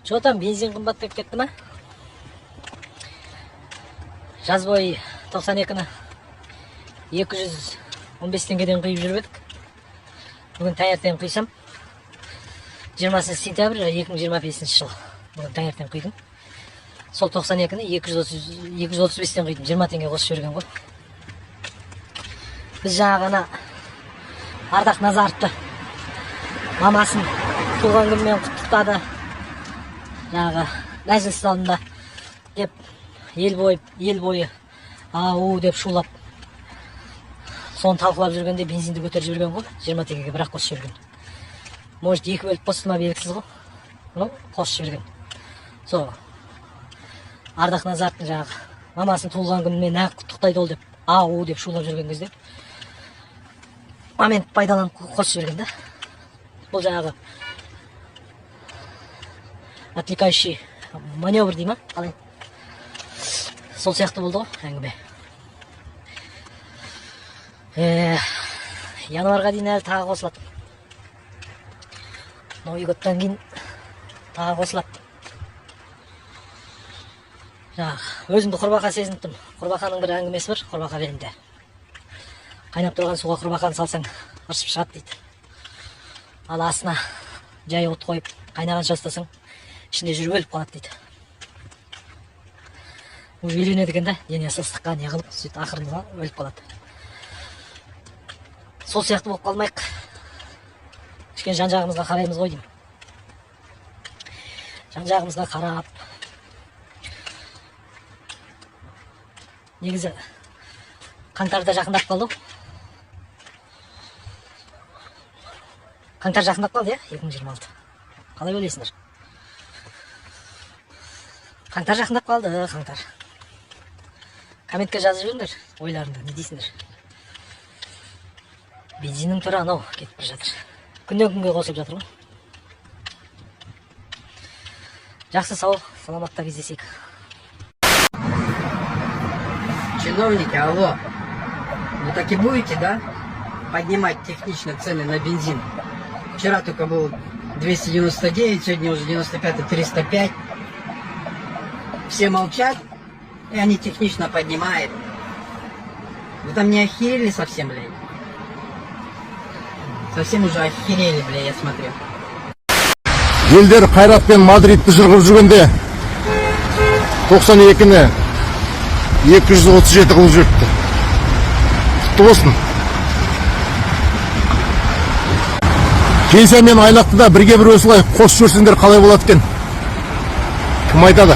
Че там, бензин қымбаттап кетті ма? Жаз бойы 92-ні 215 теңгеден құйып жүріп едік. Бүгін таңертең құйсам, 20 сентябрь 2025 жыл. Бүгін таңертең құйдым. Сол 92-ні 235-тен құйдым, 20 теңге қосып жіберген ғой. Біз жаңа ғана Ардақ Назаровты мамасын туған күнімен құттықтады. Жаңағы мәжіліс залында деп ел бойы ау деп шулап, соны талқылап жүргенде бензинді көтеріп жіберген ғой, 20 теңгеге бірақ қосып жіберген. Может, екі бөліп қосты ма, белгісіз ғой. Ну, қосып жіберген. Сол Ардақ Назаровтың жаңағы мамасын туылған күнімен нағып құттықтайды ол деп ау деп шулап жүрген кезде момент пайдаланып қосып жіберген да. Бұл жаңағы отвлекающий маневр дей ма, қалай? Сол сияқты болды ғой әңгіме. Январьға дейін әлі тағы қосылады. Новый годтан кейін тағы қосылады. Жаңағы өзімді құрбақа сезініп тұрмын. Құрбақаның бір әңгімесі бар, құрбақа белінде. Қайнап тұрған суға құрбақаны салсаң, ыршып шығады дейді. Ал астына жай от қойып, қайнағанша ұстасаң, ішінде жүріп өліп қалады дейді. Уже үйренеді екен да, денесі ыстыққа не қылып, сөйтіп ақырында өліп қалады. Сол сияқты болып қалмайық. Кішкене жан-жағымызға қараймыз ғой деймін. Жан-жағымызға қарап. Негізі қаңтар да жақындап қалды ғой. Қаңтар жақындап қалды, иә, 2026. Қалай ойлайсыңдар? Қаңтар жақындап қалды, қаңтар. Комментке жазып жіберіңдер ойларыңды, не дейсіңдер? Бензиннің түрі анау кетіп бара жатыр. Күннен күнге қосылып жатыр ғой. Жақсы, сау, саламатта кездесейік. Чиновники, алло, вы так и будете, да, поднимать технично цены на бензин? Вчера только был 299, сегодня уже 95, 305. Все молчат, и они технично поднимают. Вы там не охерели совсем, блядь? Совсем уже охерели, блядь, я смотрю. Елдер Қайрат пен Мадридті жырғып жүргенде 92-ні 237 қылып жіберіпті. Құтты болсын. Пенсия мен айлықты да бірге бір осылай қосып жіберсеңдер қалай болады екен? Кім айтады?